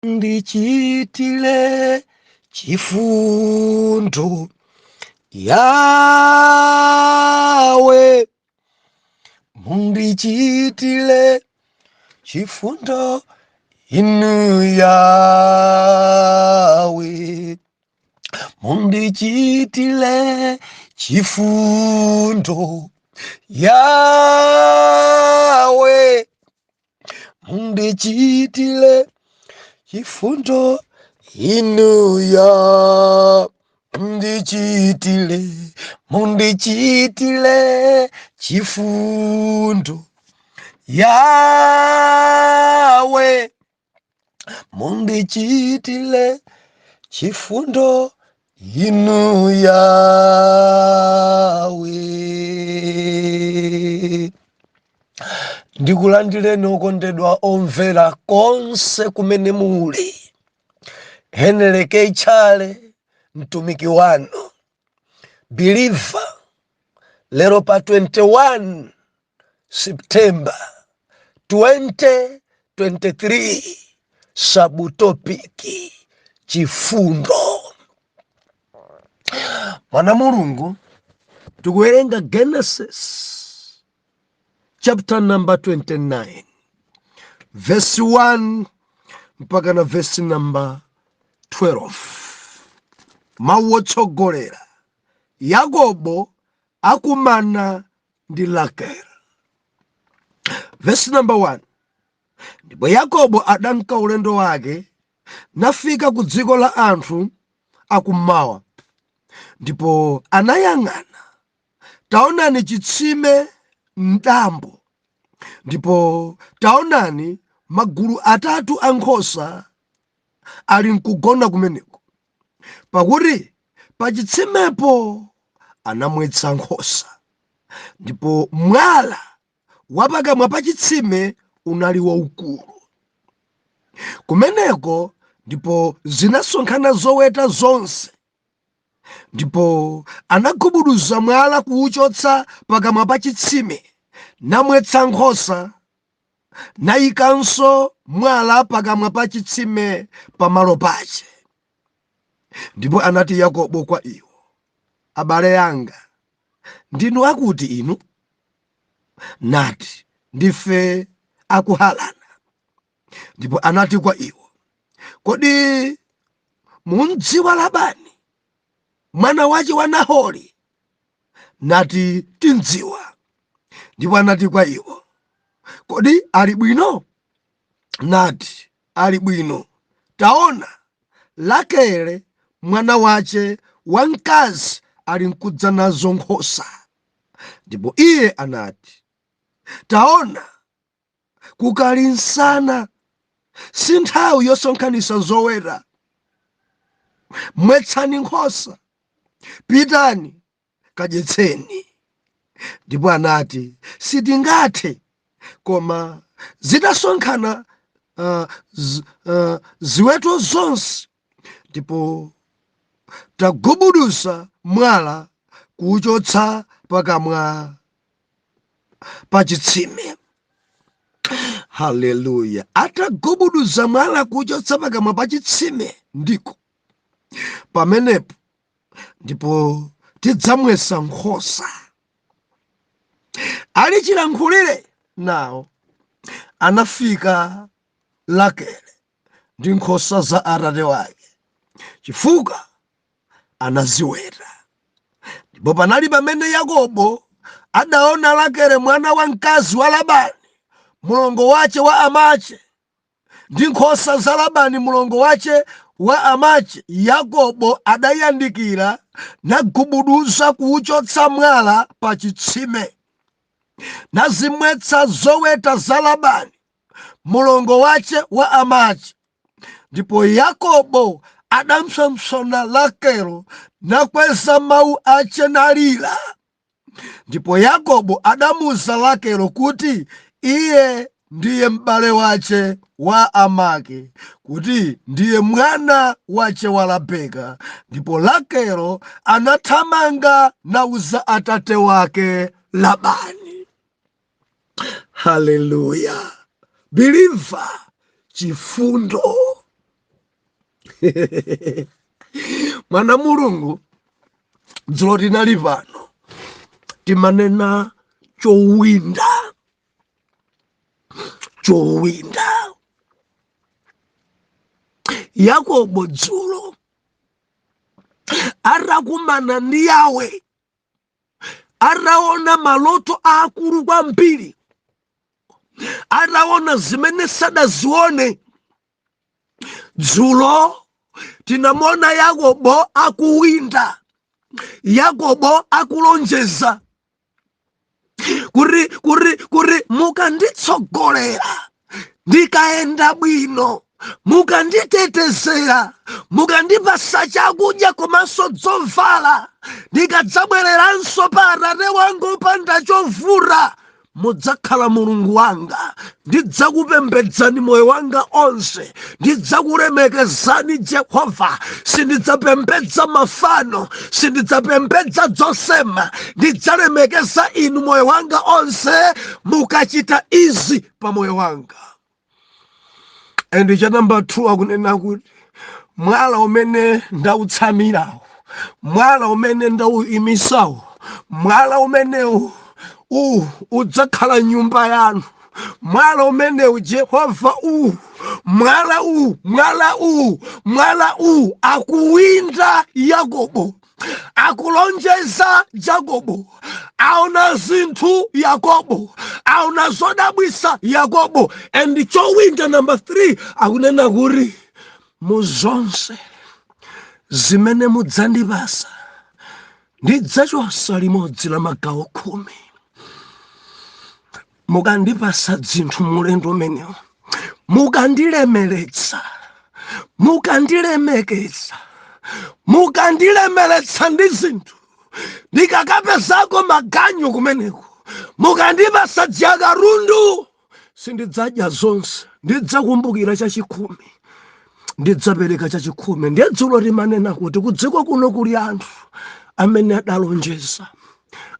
Mundichitile chifundo Yawe, mundichitile chifundo inu Yawe, mundichitile chifundo Yawe, mundichitile chifundo inu ya mundichitile, mundichitile chifundo Yawe, mundichitile chifundo inu Yawe. Ndikulandireni okondedwa omvera konse kumene muli. Henry K. Chale, mtumiki wanu believer, lero pa 21 September 2023, subtopic chifundo. Mwana Mulungu, tikuwerenga Genesis chapter number 29 verse 1 mpaka na verse number 12. Mawu otsogolera: Yakobo akumana ndi Rakele. Verse number 1: Ndipo Yakobo adanka ulendo wake nafika ku dziko la anthu akummawa. Ndipo anayang'ana, taonani, chitsime mdambo, ndipo taonani, magulu atatu a nkhosa ali nkugona kumeneko, pakuti pa chitsimepo anamwetsa nkhosa, ndipo mwala wapakamwa pa chitsime unali waukulu kumeneko. Ndipo zinasonkhana zoweta zonse, ndipo anagubuduza mwala kuwuchotsa pakamwa pa chitsime, namwetsa nkhosa, nayikanso mwala pakamwa pa chitsime pamalo pache. Ndipo anati Yakobo kwa iwo, "Abale anga, ndinu akuti inu?" Nati, "Ndife aku Harana." Ndipo anati kwa iwo, "Kodi mundziwa Labani mwana wace wa Nahori?" Nati, "Tindziwa." Ndipo anati kwa iwo, "Kodi ali bwino?" Nati, "Ali bwino. Taona, Rakele mwana wace wamkazi ali nkudza nazo nkhosa." Ndipo iye anati, "Taona, kukali msana, si nthawi yosonkhanitsa zoweta. Mwetsani nkhosa, pitani kadyetseni." Ndipo anati, "Sitingathe, koma zitasonkhana ziweto zonse, ndipo tagubuduza mwala kuwuchotsa pakamwa pa chitsime." Haleluya! Atagubuduza mwala kuwuchotsa pakamwa pa chitsime, ndiko pamenepo ndipo tidzamwesa nkhosa. Ali chilankhulire nawo, anafika Rakele ndi nkhosa za atate wake, chifukwa anaziweta. Ndipo panali pamene Yakobo adaona Rakele mwana wa mkazi wa Labani mlongo wace wa amache, ndi nkhosa za Labani mlongo wace wa amache, Yakobo adayandikira nagubuduza kuwuchotsa mwala pa chitsime, nazimwetsa zoweta za Labani mlongo wace wa amache. Ndipo Yakobo adampsompsona Rakelo, nakweza mawu ace nalira. Ndipo Yakobo adamuwuza Rakelo kuti iye ndiye m'bale wace wa amake, kuti ndiye mwana wace wa Rabeka. Ndipo Rakelo anathamanga nauza atate wake Labani. Haleluya! Believer, chifundo. Mwana Mulungu, dzulo tinali pano timanena chowinda, chowinda. Yakobo dzulo atakumana ndi Yawe, ataona maloto aakulu kwambiri, ataona zimene sadazione dzulo, tinamona Yakobo akuwinda, Yakobo akulonjeza kuti mukanditsogolera ndikayenda bwino, mukanditetezera, mukandipasa chakudya komanso dzovala, ndikadzabwereranso pa atate wanga opanda chovuta, mudzakhala Mulungu wanga, ndidzakupembedzani moyo wanga onse, ndidzakulemekezani Jehova, sindidzapembedza mafano, sindidzapembedza dzosema, ndidzalemekeza inu moyo wanga onse mukachita izi pa moyo wanga. And cha number 2 akunena kuti mwala umene ndautsamirawo, mwala umene ndauimisawo, mwala umenewu uwu udzakhala nyumba yanu, mwala umenewu Jehova uwu, mwala uwu, mwala uwu, mwala uwu. Akuwinda Yakobo, akulonjeza Jakobo, aona zinthu Yakobo, aona zodabwisa Yakobo. And chowinda number 3 akunena kuti mu zonse zimene mudzandipasa ndidzachosa limodzi la magawo 10. Mukandipasa dzinthu mulendo umenewu, mukandilemeretsa, mukandilemekeza, mukandilemeretsa ndi zinthu, ndikakapezako maganyu kumeneko, mukandipasa dzakatundu, sindidzadya zonse, ndidzakumbukira chachikhumi, ndidzapereka chachikhumi. Ndiye dzulo limanena kuti kudziko kuno kuli anthu amene adalonjeza,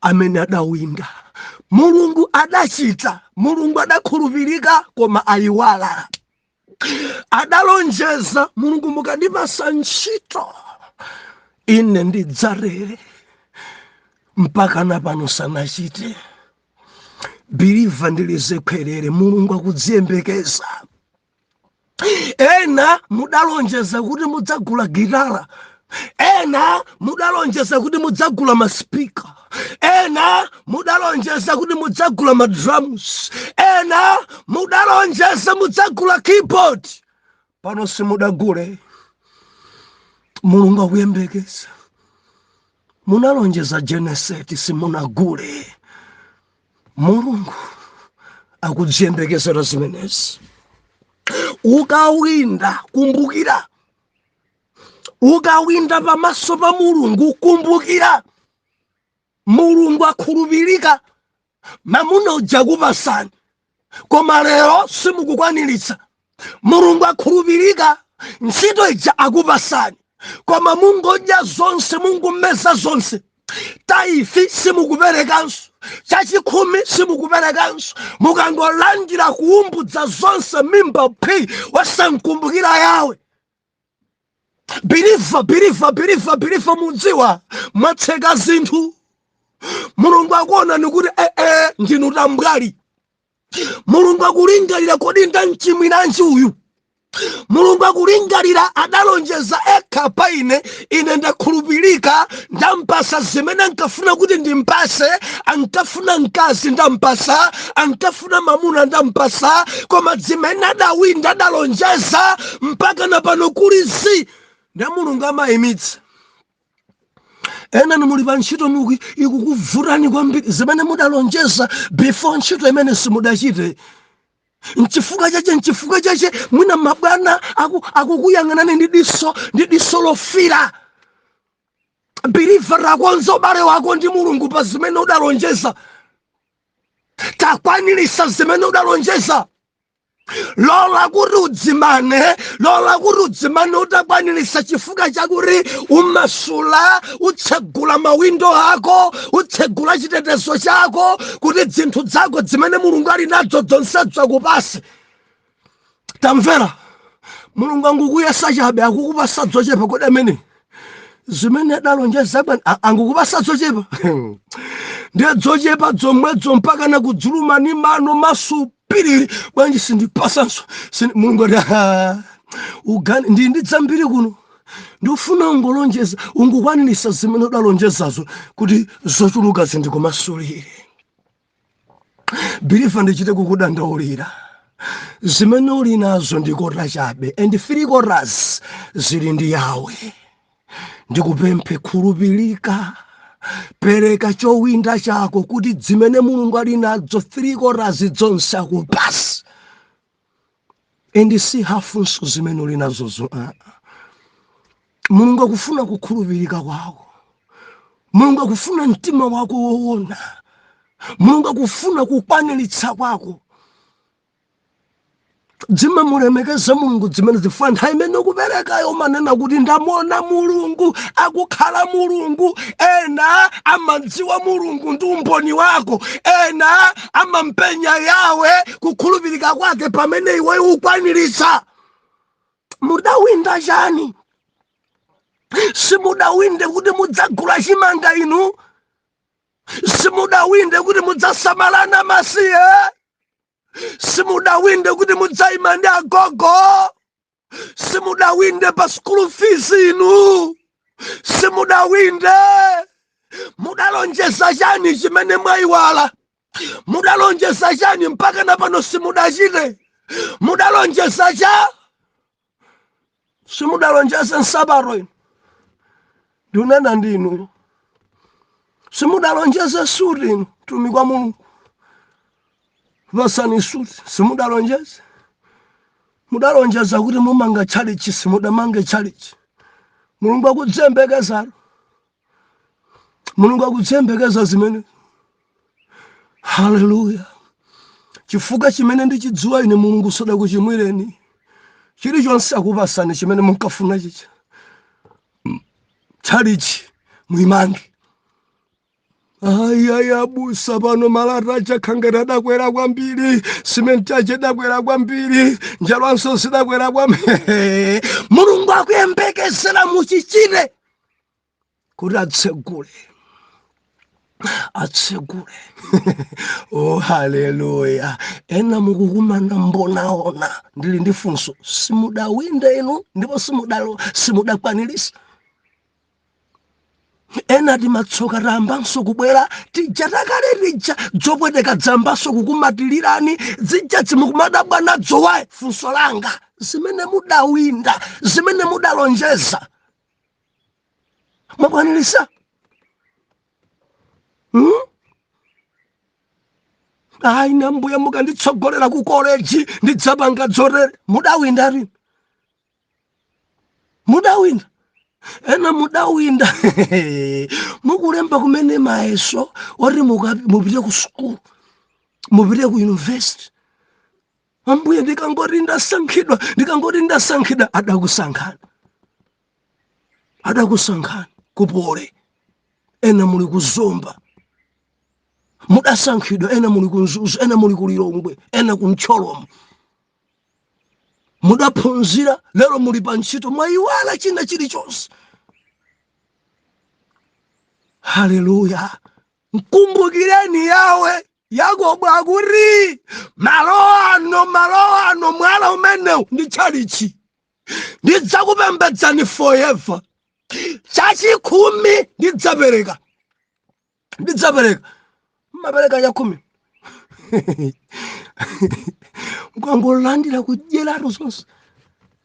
amene adawinda, Mulungu adachita, Mulungu adakhulupirika, koma ayiwala. Adalonjeza Mulungu, mukandipasa ntchito ine ndidzarere, mpaka na pano sanachite. Believer, ndilizekwerere, Mulungu akudziyembekeza. Ena mudalonjeza kuti mudzagula gitara, ena mudalonjeza kuti mudzagula maspeaker, ena mudalonjeza kuti mudzagula madrums, ena mudalonjeza mudzagula keyboard, pano simudagule. Mulungu akuyembekeza. Munalonjeza genset, simunagule. Mulungu akudziyembekezera zimenezi. Ukawinda, kumbukira, ukawinda pamaso pa Mulungu, kumbukira Mulungu akhulupirika. Mamuna uja kupasani, koma lero simukukwaniritsa. Mulungu akhulupirika. Ntchito ija akupasani, koma mungodya zonse, mungumeza zonse, tithe simukuperekanso, chachikhumi simukuperekanso, mukangolandira kuumbudza zonse, mimba phi, wasankumbukira Yawe. Believer, believer, believer, believer, mudziwa mwatseka zinthu. Mulungu akuonani kuti ee, ndinu tambwali. Mulungu akulingalira, kodi ndamchimwiranji uyu? Mulungu akulingalira, adalonjeza ekha pa ine, ine ndakhulupirika, ndampasa zimene ankafuna kuti ndimpase. Ankafuna mkazi, ndampasa. Ankafuna mamuna, ndampasa. Koma zimene adawinda, adalonjeza, mpaka na pano kuli zi. Ndiye Mulungu amayimitsa. Ena muli pa ntchito, muki ikukuvutani kwambiri, zimene mudalonjeza before ntchito imene simudachite. Nchifukwa chache mwina mabwana akukuyang'anani ndi diso lofira. Believer, takonza ubale wako ndi Mulungu pa zimene udalonjeza. Takwanirisa zimene udalonjeza. Lola kuti udzimane, lola kuti udzimane utakwanirisa, chifukwa chakuti umasula, utsegula mawindo ako, utsegula chitetezo chako kuti zinthu zako zimene Mulungu ali nazo zonsezo akupase. Tamvera, Mulungu angukuyesa chabe, akukupasa dzochepa. Kodi amene zimene adalonjeza bwana angukupasa dzochepa, ndiye dzochepa dzomwedzo mpaka nakudzuluma ni mano maso piriri. Bwanji sindipasanso? Mulungu ati, "Ah, ugani ndi dzambiri kuno, ndifuna ungolonjeza, ungukwanirisa zimene udalonjezazo kuti zochuluka zindikumasulire." Believer, ndichite kukudandaulira, zimene uli nazo ndi quarter chabe and three quarters zili ndi Yawe. Ndikupemphe, khulupirika, pereka chowinda chako kuti zimene Mulungu ali nazo three quarters zonse akupasi and si hafunso zimene uli nazozo. Ah. Mulungu akufuna kukhulupirika kwako. Mulungu akufuna mtima wako woona. Mulungu akufuna kukwaniritsa kwako. Dzimamulemekeza Mulungu zimene zifuna. Nthawi imene ukuperekayo umanena kuti ndamona Mulungu akukhala Mulungu. Ena amadziwa Mulungu ndi umboni wako, ena amampenya Yawe kukhulupirika kwake pamene iwe ukwaniritsa. Mudawinda chani? Simudawinde kuti mudzagula chimanga inu, simudawinde kuti mudzasamalana masiye, simudawinde kuti mudzayima ndi agogo, simudawinde pa school fees inu, simudawinde. Mudalonjeza chani chimene mwayiwala? Mudalonjeza chani mpaka na pano simudachite? Mudalonjeza cha? Simudalonjeze nsapato inu, ndikunena ndi inuyo. Simudalonjeze suti inu, tumi kwa Mulungu pasani suti, simudalonjeze. Mudalonjeza kuti mumanga tchalichi, simudamange tchalichi. Mulungu akudzembekezalo, Mulungu akudzembekeza zimene. Haleluya! Chifukwa chimene ndichidziwa ine, Mulungu sadakuchimwireni. Chilichonse akupasani chimene munkafuna chicha. Tchalichi muimange. Ayi, abusa, pano malata achakhangati adakwera kwambiri, simenti ache idakwera kwambiri, njalwanso zidakwera kwambiri. Mulungu akuyembekezera muchichite kuti atsegule, atsegule. Oh, haleluya! Ena mukukumana mbonaona. Ndili ndi funso, simudawinde inu ndipo simudakwanirisa. Ena timatsoka tayambanso kubwera, tija takale tija, dzopweteka dzambanso kukumatilirani, zija zimukumadabwa nadzo. Wayi, funso langa, zimene mudawinda, zimene mudalonjeza, mwakwanirisa? Ayi, na mbuya, mukanditsogolera ku koleji ndidzapanga dzotere. Mudawinda rini? Mudawinda? Ena mudawinda mukulemba kumene mayeso oti mupite ku sukulu, mupite ku university. Ambuye, ndikangoti ndasankhidwa, ndikangoti ndasankhidwa. Adakusankhani, adakusankhani kupole. Ena muli kuzomba, mudasankhidwa. Ena muli kuMzuzu, ena muli kuLilongwe, ena kuMtcholomo. Mudaphunzira, lero muli pa ntchito, mwayiwala china chilichonse. Haleluya! Mkumbukireni Yawe. Yakobo akuti malo ano, malo ano, mwala umenewu ndi tchalichi, ndidzakupembedzani forever. Chachikhumi ndidzapereka, ndidzapereka. Mmapereka chakhumi? Mkangolandira kudyeratu zonse.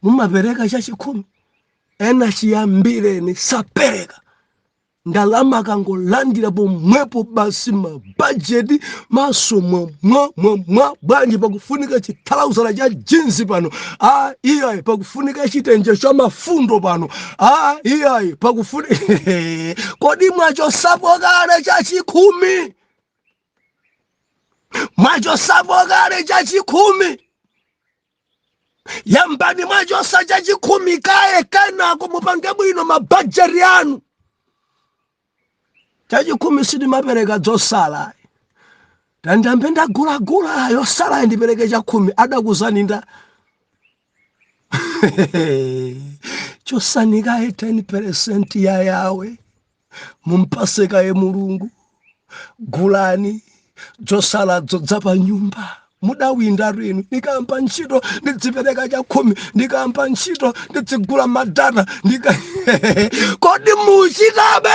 Mumapereka chachikhumi? Ena chiyambireni sapereka ndalama, akangolandira pomwepo basi mabajeti maso mwa mwa mwa mwa. Bwanji pakufunika chithalauzala cha jeans pano? A iyayi, pakufunika chitenje cha mafundo pano. A iyayi, pakufunika. Kodi mwachosapo kale chachikhumi? Mwachosapo kale chachikhumi? Yambani mwachosa chachikhumi kaye, kenako mupange bwino mabajeti anu. Chachikhumi sitimapereka dzosala. Tandiyambe ndagulagula, yosala ndipereke chakhumi. Adakuzani nda? Chosani kaye 10% ya Yawe, mumpase kaye Mulungu. Gulani zosaladzo za pa nyumba. Mudawinda inu. Ndikayamba ntchito ndidzipereka chakhumi, ndikayamba ntchito ndidzigula ma data, ndika kodi muchitabe?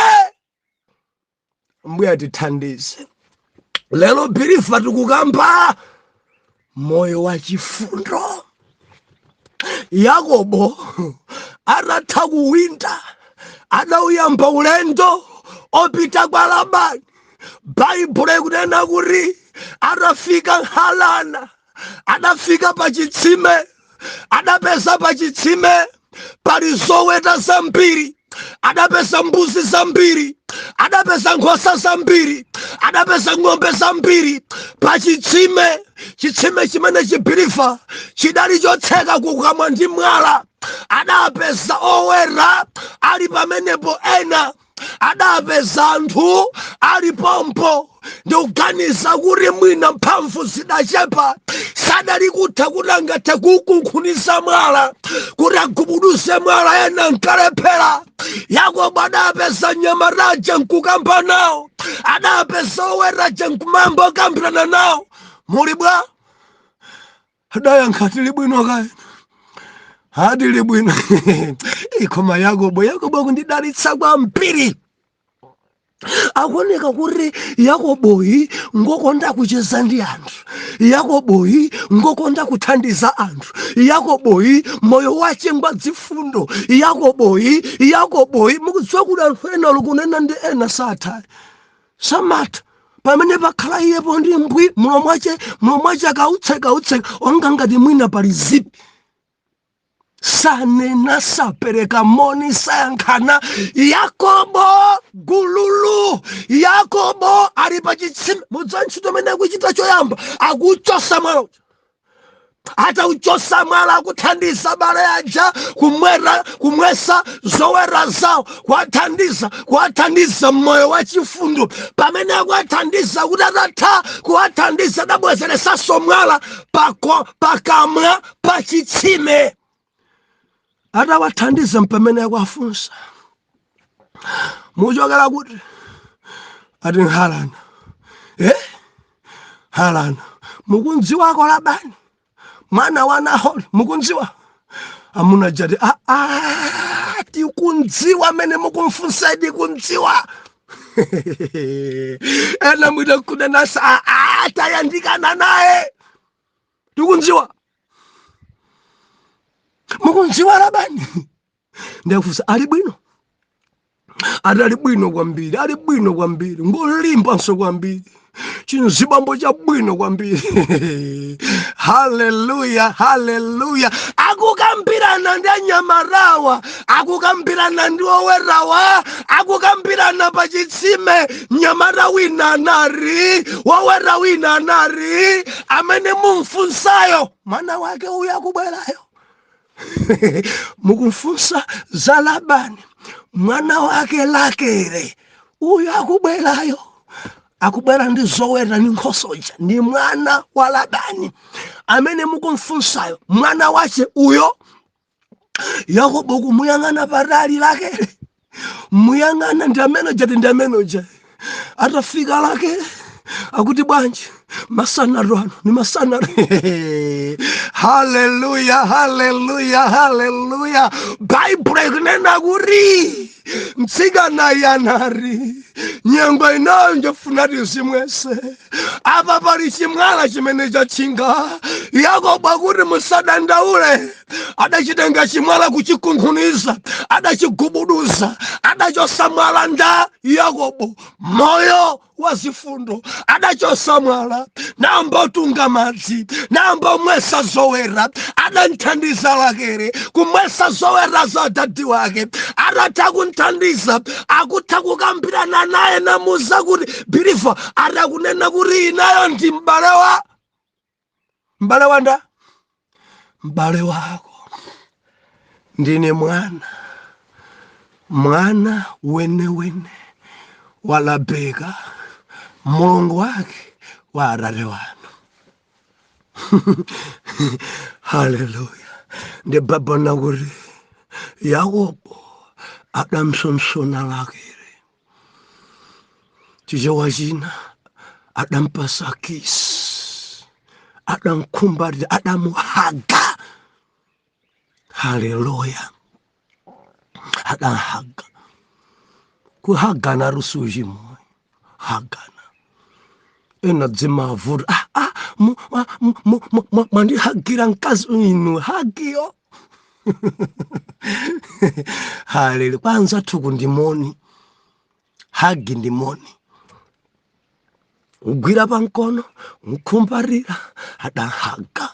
Mbuya tithandize. Lero believer tikukamba moyo wa chifundo. Yakobo atatha kuwinda, adawuyamba ulendo opita kwa Labani. Baibulo ikunena kuti atafika Harana, adafika pa chitsime, adapeza pa chitsime pali zoweta zambiri, adapeza mbuzi zambiri, adapeza nkhosa zambiri, adapeza ng'ombe zambiri pa chitsime. Chitsime chimene chi believer chidali chotseka kukamwa ndi mwala. Adapeza oweta ali pamenepo, ena adapeza anthu ali pompo. Ndikuganiza kuti mwina mphamvu zidachepa, sadali kutha kuti angathe kukunkhuniza mwala kuti agubuduze mwala, ena nkalephera. Yakobo adapeza nyamataja nkukamba nawo, adapeza owetaja nkumamba okambirana nawo. Muli bwa? Adayankha, tili bwino. Kaya adili bwino. Ikoma Yakobo, Yakobo akundidalitsa kwambiri. Akuoneka kuti Yakoboyi ngokonda kucheza ndi anthu, Yakoboyi ngokonda kuthandiza anthu, Yakoboyi moyo wache ngwadzifundo. Yakoboyi, Yakoboyi, mukudziwa kuti anthu ena likunena ndi ena satha, samatha. Pamene pakhala iyepo ndi mbwi, mulomo wache, mulomo wache akautseka autseka onga ngati mwina pali zipi, sanena, sapereka moni, sayankhana. Yakobo gululu, Yakobo ali pa chitsime. Mudziwa ntchito imene akuchita choyamba? Akuchosa mwala uja. Atauchosa mwala, akuthandiza bale aja kumwera, kumwesa zoweta zawo, kuwathandiza, kuwathandiza moyo wa chifundo. Pamene akuwathandiza, kuti atatha kuwathandiza, adabwezeresanso mwala pakamwa pa chitsime. Atawathandiza, mpamene akuwafunsa, muchokera kuti? Ati Harana. Eh, Harana, mukundziwako Labani mwana wa Nahori? Mukundziwa? Amuna jati, aa, tikundziwa amene mukumfunsa, tikundziwa. Ena mwina kunenasa, aa, tayandikana naye, tikundziwa. Mukundziwa Labani? Ndakufunsa, ali bwino? Ati ali bwino kwambiri, ali bwino kwambiri, ngolimbanso kwambiri, chinzibambo cha bwino kwambiri. Haleluya, haleluya! Akukambirana ndi anyamarawa, akukambirana ndi owerawa, akukambirana pa chitsime. Mnyamata wina anari, wowera wina anari, amene mumfunsayo mwana wake uyu akubwerayo. Mukumfunsa za Labani, mwana wake Lakere uyu akubwerayo, akubwera ndi zoweta ndi nkhosoja, ndi mwana wa Labani amene mukumfunsayo, mwana wache uyo. Yakobo kumuyang'ana patali Lakere, muyang'ana, ndi amene jati, ndi amene ja. Atafika Lakere akuti, bwanji masanatu ano ni masanatu. Haleluya, haleluya, haleluya! Baibulo ikunena kuti mtsikana yanari, nyengo inayo njofuna tizimwese, apa pali chimwala chimene chatchinga. Yakobo akuti musadandaule. Adachitenga chimwala kuchikunkhuniza, adachigubuduza, adachosa mwala. Nda Yakobo, moyo wa zifundo. Adachosa mwala, nambotunga madzi, nambomwesa zowera. Adamthandiza Lakere kumwesa zowera za dadi wake. Atatha kunthandiza, akutha kukambirana naye, namuza kuti, believer, atakunena kuti inayo ndi m'bale wa m'bale wanda m'bale wako, ndine mwana, mwana wenewene wa Labeka, mulungu wake wa atate wanu. Haleluya! Ndi Baibulo kuti Yakobo adampsompsona Rakele, Chichewa china adampasa kiss, adamkhumbatira, adamuhaga. Haleluya! Adahaga, kuhagana rusuchimo hagana ena dzimavuta. Ah, ah, ah, mwandihagira mkazi inu hagiyo. Haleluya! Kwanza thuku ndi moni, hug ndi moni, ugwira pamkono, nkhumbatira, adahaga.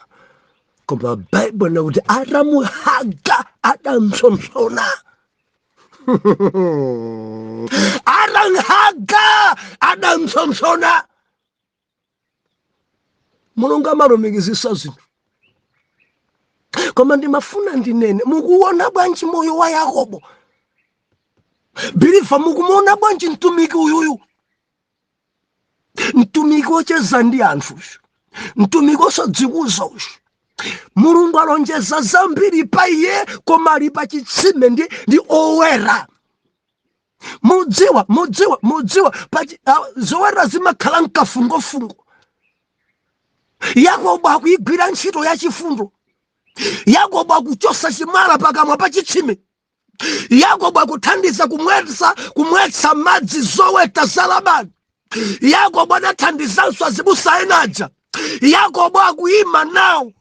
Koma Baibulo nakuti atamuhaga adampsompsona. Atamhaga adampsompsona. Mulungu amalumikizisa zinthu. Koma ndimafuna ndinene, mukuona bwanji moyo wa Yakobo, believer? Mukumuona bwanji mtumiki uyuyu, mtumiki wocheza ndi anthu uyu, mtumiki osadzikuza uyu? Mulungu alonjeza zambiri pa iye, koma ali pa chitsime ndi owera. Mudziwa, mudziwa, mudziwa, zowera zimakhala mkafungofungo. Yakobo akuyigwira ntchito ya chifundo. Yakobo akuchosa chimwala pakamwa pa chitsime. Yakobo akuthandiza kumwetsa madzi zoweta za Labani. Yakobo adathandizanso azibusa enaja. Yakobo akuyima nawo.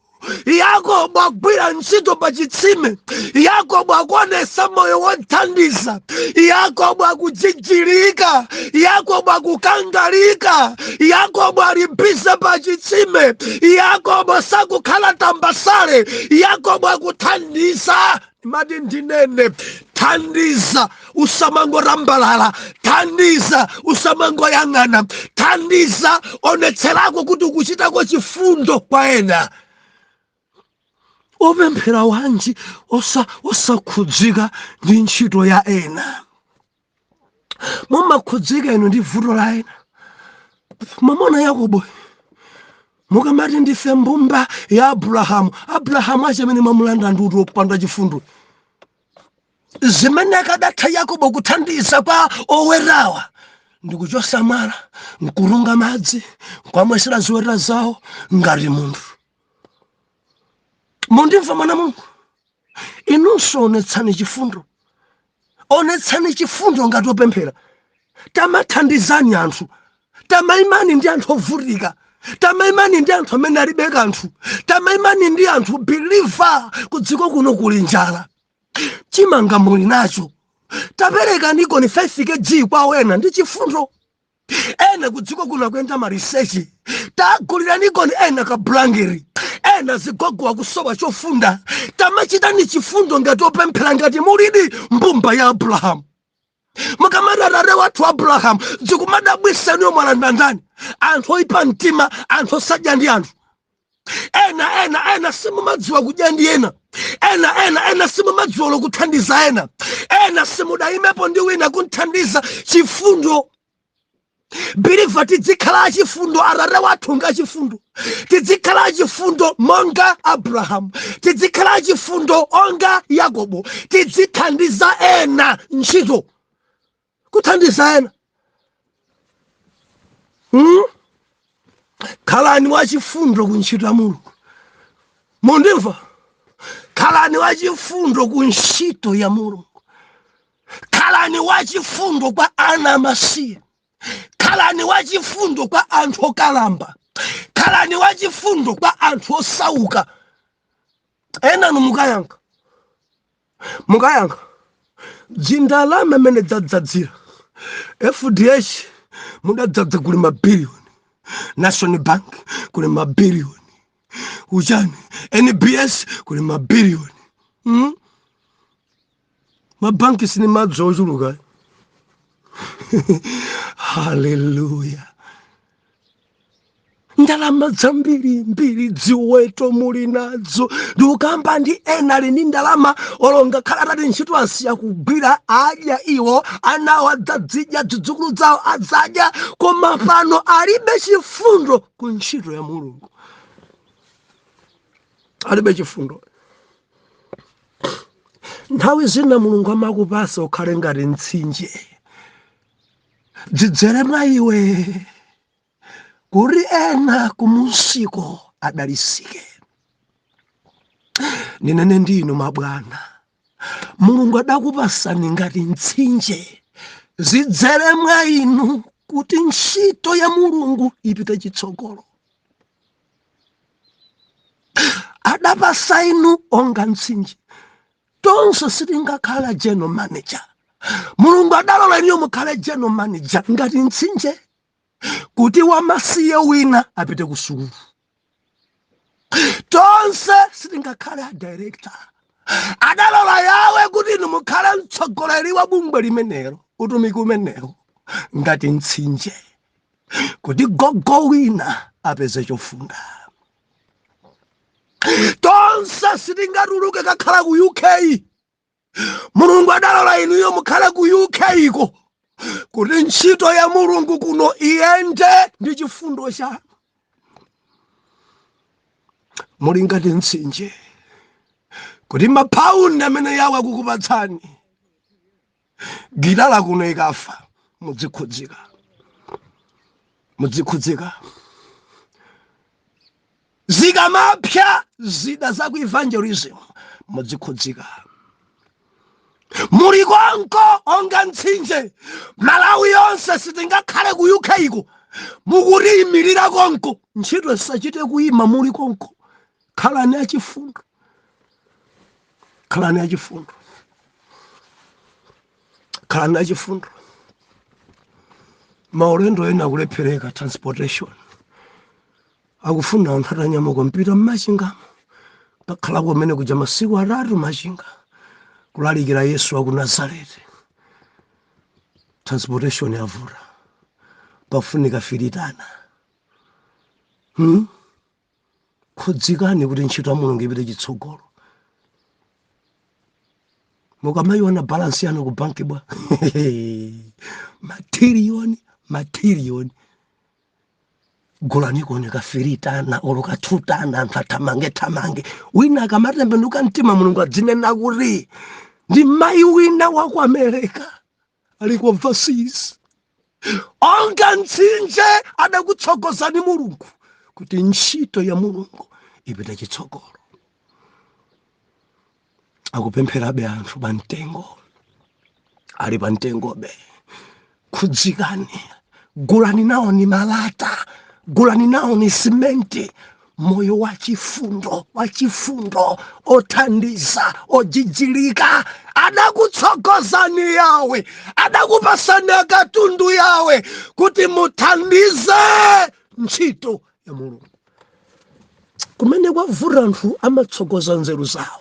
Yakobo akugwira ntchito pa chitsime. Yakobo akuonesa moyo wothandiza. Yakobo akujijirika. Yakobo akukangalika. Yakobo ali busy pa chitsime. Yakobo sakukhala tambasale. Yakobo akuthandiza. Mati ndinene, thandiza, usamangorambalala. Thandiza, usamangoyang'ana. Thandiza, onetserako kuti ukuchitako chifundo kwa ena. Opemphera wanji osakhudzika ndi ntchito ya ena? Mumakhudzika inu ndi vuto la ena? Mamona Yakobo, mukamati ndife mbumba ya Abrahamu, Abrahamu achamene mwamulanda ndi kuti opanda chifundo. Zimene akadatha Yakobo kuthandiza kwa owerawa ndikuchosa mwala, nkurunga madzi, nkwamwesera ziweta zawo ngati munthu. Mundimva, mwana Mulungu? Inunso onetsani chifundo, onetsani chifundo ngati opemphera. Tamathandizani anthu, tamaimani ndi anthu ovutika, tamaimani ndi anthu amene alibe kanthu, tamaimani ndi anthu. Believer, ku dziko kuno kuli njala, chimanga muli nacho, tapereka nikoni 5 kg kwa wena, ndi chifundo. Ena ku dziko kuno akuyenda maliseche, tagulira nikoni ena ka blanket. Ena zigogo akusowa chofunda. Tamachitani chifundo ngati opemphera, ngati mulidi mbumba ya Abrahamu. Mukamati atate wathu Abrahamu, zikumadabwisaniyo mwalanda ndani? Anthu oyipa mtima, anthu osadya ndi anthu ena. Ena, ena simumadziwa kudya ndi ena. Ena, ena, ena simumadziwa lokuthandiza ena. Ena simudayimepo ndi wina kunthandiza. Chifundo, believer, tidzikhala achifundo. Atate wathu nga chifundo. Tidzikhala achifundo monga Abrahamu, tidzikhala achifundo onga Yakobo. Tidzithandiza ena, ntchito kuthandiza ena, Khalani wachifundo ku ntchito ya Mulungu. Mundimva? Khalani wachifundo ku ntchito ya Mulungu. Khalani wachifundo kwa ana amasiye. Khalani wachifundo kwa anthu okalamba. Khalani wachifundo kwa anthu osauka. Enanu mukayankha, mukayankha dzindalama amene dzadzadzira FDH, mudadzadza, kuli mabiliyoni. National Bank kuli mabiliyoni, uchani, NBS kuli mabiliyoni, Mabanki sini madzi ochuluka. Haleluya! Ndalama zambiri mbiri, ziweto muli nazo. Ndikukamba ndi ena ali ndi ndalama, olonga khala atati ntchito asiya kugwira, adya iwo, anawo adzadzidya, zidzukulu zawo adzadya, koma pano alibe chifundo ku ntchito ya Mulungu, alibe chifundo. Nthawi zina Mulungu amakupasa ukhale ngati mtsinje, dzidzere mwa iwe kuti ena kumunsiko adalisike. Ndinene ndi inu mabwana, Mulungu adakupasani ngati mtsinje, zidzere mwa inu kuti ntchito ya Mulungu ipite chitsogolo. Adapasa inu onga mtsinje. Tonse sitingakhala general manager. Mulungu adalola inuyo mukhale general manager ngati mtsinje, kuti wamasiye wina apite ku sukulu. Tonse sitingakhale a director. Adalola Yawe kuti inu mukhale mtsogoleri wa bungwe limenelo, utumiki umenewo, ngati mtsinje, kuti gogo wina apeze chofunda. Tonse sitingatuluke kakhala ku UK. Mulungu adalola inuyo mukhale ku UK iko kuti ntchito ya Mulungu kuno iyende ndi chifundo chanu. Muli ngati mtsinje, kuti mapaundi amene Yawe akukupatsani, gitala kuno ikafa, muzikhudzika, muzikhudzika. Zikamapsa zida za ku evangelism, muzikhudzika. Muli konko onga mtsinje. Malawi yonse sitingakhale ku UK iko, mukutiyimirira konko, ntchito isachite kuyima. Muli konko, khalani achifundo, khalani achifundo, khalani achifundo. Maulendo ena akulephereka, transportation akufuna anthu atanyamuka mpita mmachingamo, kakhala kumene kuja masiku 3 machinga kulalikira Yesu wa ku Nazareti. Transportation yavuta, pafunika filitana. Khudzikani kuti ntchito ya Mulungu ipite chitsogolo. Mukamayiona balance yanu ku banki bwa matiriyoni matiriyoni, gulani kuoneka filitana olo kathutana, anthu athamange thamange. Wina akamatembenuka mtima, Mulungu adzinena kuti ndi mayi wina wa ku America ali ku overseas. Onga mtsinje adakutsogozani Mulungu kuti ntchito ya Mulungu ipite chitsogolo. Akupempherabe anthu pamtengo, ali pamtengobe. Khudzikani, gulani nawo ni malata, gulani nawo ni simenti. Moyo wa chifundo, wa chifundo, othandiza, ojijilika. Adakutsogozani Yawe, adakupasani akatundu Yawe kuti muthandize ntchito ya Mulungu. Kumene kwavuta, anthu amatsogoza nzeru zawo,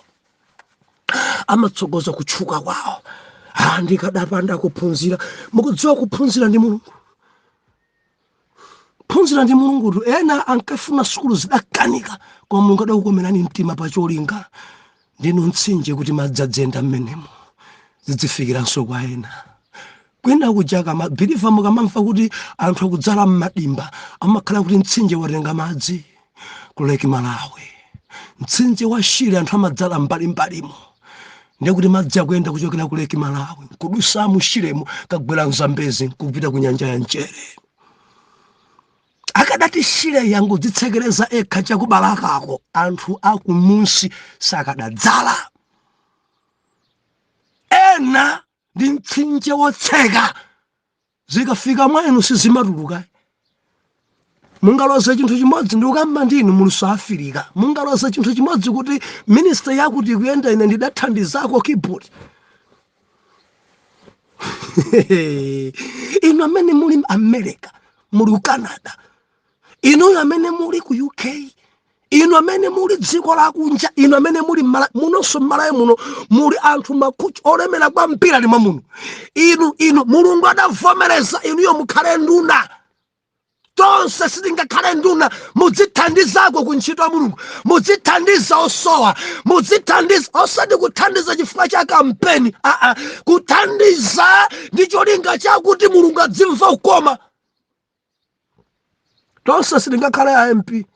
amatsogoza kutchuka kwawo. Ah, ndikadapanda kuphunzira. Mukudziwa kuphunzira ndi Mulungu, phunzira ndi Mulungutu. Ena ankafuna sukulu zidakanika, koma Mulungu adakukomerani mtima pa cholinga. Ndinu mtsinje kuti madzi adziyenda mmenemo, zidzifikiranso kwa ena. Kwina kuja mabeliever, mukamamva kuti anthu akudzala mmadimba, amakhala kuti mtsinje watenga madzi ku Lake Malawi, mtsinje wa Shire. Anthu amadzala mbalimbalimo, ndiye kuti madzi akuyenda kuchokera ku Lake Malawi, kudusa mu Shiremo, kagwera mZambezi, nkupita ku nyanja ya mchere. Akadati Shire yangodzitsekereza ekha chakubalakako, anthu akumunsi sakadadzala. Ena ndi mtsinje wotseka, zikafika mwa inu sizimatuluka. Mungaloze chinthu chimodzi? Ndikukamba ndinu muli South Africa, mungaloze chinthu chimodzi kuti ministry yakuti ikuyenda, ine ndidathandizako keyboard? Inu amene muli America, muli ku Canada, inuyo amene muli ku UK, inu amene muli dziko lakunja, inu amene muli munonso mmalawi muno, muli anthu makuchi olemera kwambiri ali mwamuno. Inu Mulungu adavomereza inuyo mukhale nduna. Tonse sitingakhale nduna. Mudzithandizako ku ntchito ya Mulungu, mudzithandiza osowa, mudzithandiza, osati kuthandiza chifukwa cha kampeni, aa, kuthandiza ndi cholinga chakuti Mulungu adzimva kukoma. Tonse sitingakhale a MP.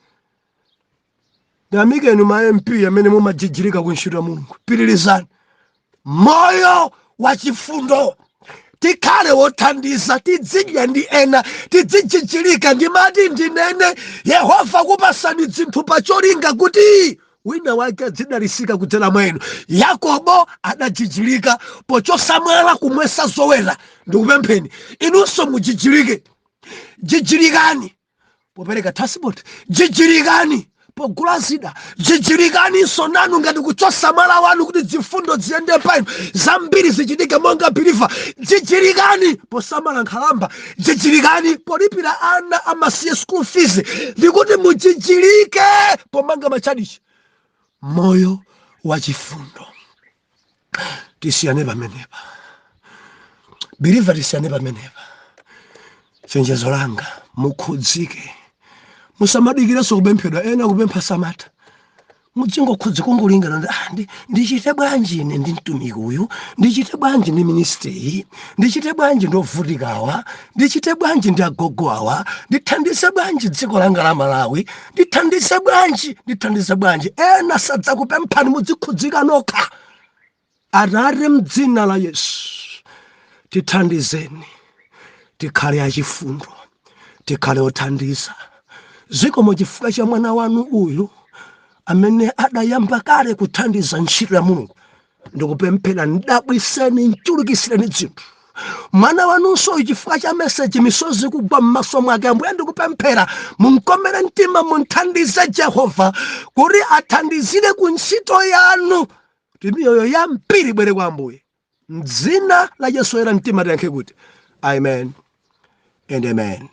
Ndiyamikeni ma MP amene mumajijirika ku ntchito ya Mulungu. Pitirizani. Moyo wa chifundo, tikhale wothandiza, tidzidya ndi ena, tidzijijilika. Ndimati ndinene, Yehova kupasani zinthu pa cholinga kuti wina wake adzidalisika kudzera mwa inu. Yakobo adajijilika pochosa mwala kumwesa zoweta. Ndikupempheni inunso mujijilike. Jijilikani popereka transport, jijilikani pogula zida, jijilikaninso nanu ngati kuchosa mwala wanu kuti zifundo ziyende pa inu, zambiri zichitike monga believer. Jijilikani posamala nkhalamba, jijilikani polipira ana amasiye school fees, ndikuti mujijilike pomanga machalichi. Moyo wa chifundo. Tisiyane pamenepa, believer, tisiyane pamenepa. Chenjezo langa, mukhudzike, musamadikirenso kupemphedwa. Ena kupempha samata, mudzingokhudza kungolingana ndi ah, ndichite bwanji ine ndi mtumiki uyu? Ndichite bwanji ndi ministry iyi? Ndichite bwanji ndi ovutikawa? Ndichite bwanji ndi agogo awa? Ndithandize bwanji dziko langa la Malawi? Ndithandize bwanji? Ndithandize bwanji? Ena sadzakupemphani, muzikhudzika nokha. Atate, mdzina la Yesu, tithandizeni tikhale achifundo, tikhale othandiza. Zikomo chifukwa cha mwana wanu uyu amene adayamba kale kuthandiza ntchito ya Mulungu. Ndikupemphera, ndabwiseni, mchulukisireni zinthu mwana wanunso uyu chifukwa cha message, misozi kugwa m'maso mwake. Ambuye, ndikupemphera, munkomere mtima, munthandize Jehova kuti athandizire ku ntchito yanu, kuti miyoyo yambiri ibwere kwa Ambuye. Mdzina la Yesu oyera mtima tiyankhe kuti amen and amen.